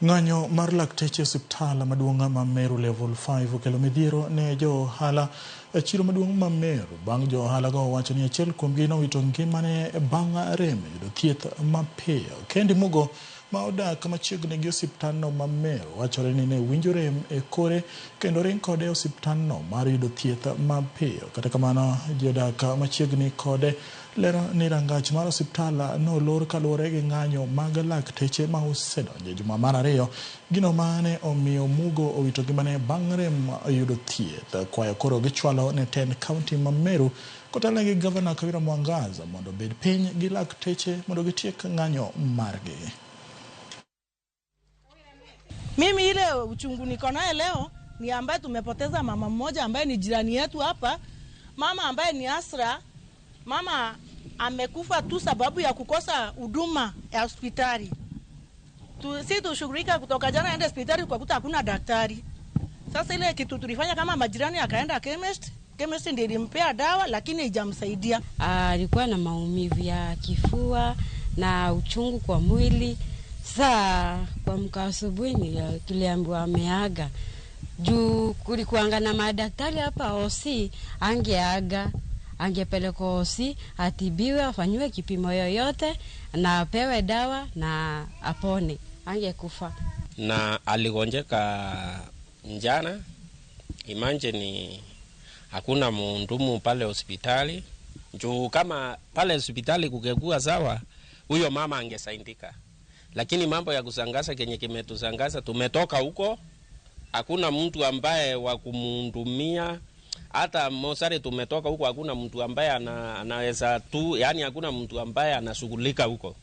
Ng'anyo mar lakteche e osiptal maduong' ma Meru Level 5 okelo midhiero ne jo ohala e chiro maduong' ma Meru bang' jo ohala go wacho ni achiel kuomgi nowito ngimane bang' rem yudo thieth mapiyo. Kendi Mugo ma odak machiegni gi osiptandno ma Meru wachore ni ne winjo rem e kore kendo ring kode e osiptandno mar yudo thieth mapiyo. Kata kamano, jodak machiegni kode lero ni rangach mar osiptal nolor kaluwore gi ng'anyo mag lakteche ma osedonjo e juma mar ariyo. Gino mane omiyo Mugo owito ngimane bang' rem yudo thieth. Kwayo koro gichwalo ne tend kaunti ma Meru kotelne gi gavana Kawira Mwangaza mondo obed piny gi lakteche mondo gitiek ng'anyo margi. Mimi ile uchungu niko naye leo ni ambaye tumepoteza mama mmoja ambaye ni jirani yetu hapa, mama ambaye ni Asra. Mama amekufa tu sababu ya kukosa huduma ya hospitali. Si tushughulika kutoka jana aende hospitali kwa kuta hakuna daktari. Sasa ile kitu tulifanya kama majirani, akaenda chemist, chemist ndiye ilimpea dawa lakini haijamsaidia. Alikuwa na maumivu ya kifua na uchungu kwa mwili. Saa kuamka asubuhi tuliambiwa ameaga. Juu kulikuanga na madaktari hapa OC, angeaga, angepelekwa OC, atibiwe, afanyiwe kipimo yoyote na apewe dawa na apone, angekufa. Na aligonjeka njana, imagine hakuna mhudumu pale hospitali. Juu kama pale hospitali kungekuwa sawa, huyo mama angesaidika. Lakini mambo ya kusangaza kenye kimetusangaza, tumetoka huko, hakuna mtu ambaye wa kumhudumia. Hata mosari tumetoka huko, hakuna mtu ambaye anaweza tu, yani hakuna mtu ambaye anashughulika huko.